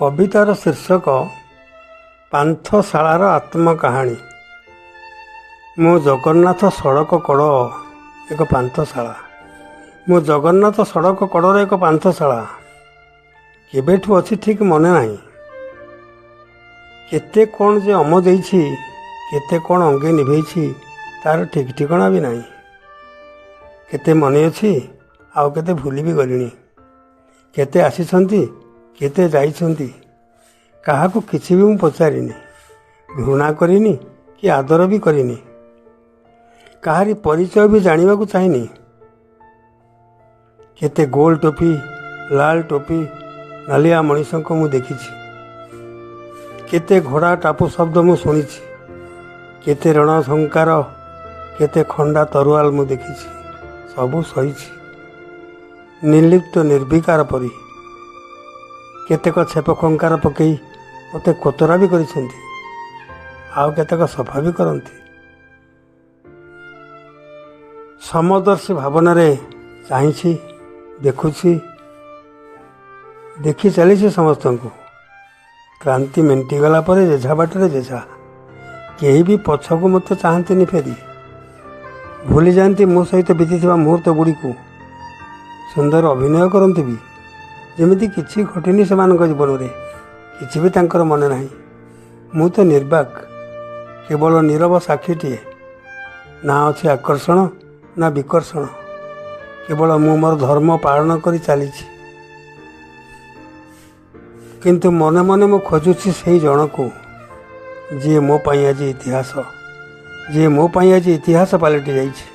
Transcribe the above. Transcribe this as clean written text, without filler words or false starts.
କବିତାର ଶୀର୍ଷକ ପାନ୍ଥଶାଳାର ଆତ୍ମକାହାଣୀ। ମୁଁ ଜଗନ୍ନାଥ ସଡ଼କ କଡ଼ ଏକ ପାନ୍ଥଶାଳା। ମୁଁ ଜଗନ୍ନାଥ ସଡ଼କ କଡ଼ର ଏକ ପାନ୍ଥଶାଳା। କେବେଠୁ ଅଛି ଠିକ୍ ମନେ ନାହିଁ। କେତେ କ'ଣ ଯେ ଅମ ଦେଇଛି, କେତେ କ'ଣ ଅଙ୍ଗେ ନିଭେଇଛି, ତାର ଠିକ୍ ଠିକଣା ବି ନାହିଁ। କେତେ ମନେ ଅଛି, ଆଉ କେତେ ଭୁଲି ବି ଗଲିଣି। କେତେ ଆସିଛନ୍ତି, କେତେ ଯାଇଛନ୍ତି, କାହାକୁ କିଛି ବି ମୁଁ ପଚାରିନି, ଘୃଣା କରିନି କି ଆଦର ବି କରିନି, କାହାରି ପରିଚୟ ବି ଜାଣିବାକୁ ଚାହିଁନି। କେତେ ଗୋଲ ଟୋପି, ଲାଲ ଟୋପି, ନାଲିଆ ମଣିଷଙ୍କୁ ମୁଁ ଦେଖିଛି। କେତେ ଘୋଡ଼ା ଟାପୁ ଶବ୍ଦ ମୁଁ ଶୁଣିଛି। କେତେ ରଣଝଙ୍କାର, କେତେ ଖଣ୍ଡା ତରୁଆଲ ମୁଁ ଦେଖିଛି। ସବୁ ସହିଛି ନିର୍ଲିପ୍ତ ନିର୍ବିକାର ପରି। କେତେକ ଛେପ ଖଙ୍କାର ପକେଇ ମୋତେ କୋତରା ବି କରିଛନ୍ତି, ଆଉ କେତେକ ସଫା ବି କରନ୍ତି। ସମଦର୍ଶୀ ଭାବନାରେ ଚାହିଁଛି, ଦେଖୁଛି, ଦେଖି ଚାଲିଛି ସମସ୍ତଙ୍କୁ। କ୍ରାନ୍ତି ମେଣ୍ଟିଗଲା ପରେ ଯେଝା ବାଟରେ ଯେଝା। କେହି ବି ପଛକୁ ମୋତେ ଚାହାନ୍ତିନି ଫେରି। ଭୁଲିଯାଆନ୍ତି ମୋ ସହିତ ବିତିଥିବା ମୁହୂର୍ତ୍ତ ଗୁଡ଼ିକୁ। ସୁନ୍ଦର ଅଭିନୟ କରନ୍ତି ବି, ଯେମିତି କିଛି ଘଟିନି ସେମାନଙ୍କ ଜୀବନରେ, କିଛି ବି ତାଙ୍କର ମନେ ନାହିଁ। ମୁଁ ତ ନିର୍ବାକ, କେବଳ ନୀରବ ସାକ୍ଷୀଟିଏ। ନା ଅଛି ଆକର୍ଷଣ ନା ବିକର୍ଷଣ। କେବଳ ମୁଁ ମୋର ଧର୍ମ ପାଳନ କରି ଚାଲିଛି। କିନ୍ତୁ ମନେ ମନେ ମୁଁ ଖୋଜୁଛି ସେଇ ଜଣକୁ, ଯିଏ ମୋ ପାଇଁ ଆଜି ଇତିହାସ, ଯିଏ ମୋ ପାଇଁ ଆଜି ଇତିହାସ ପାଲଟି ଯାଇଛି।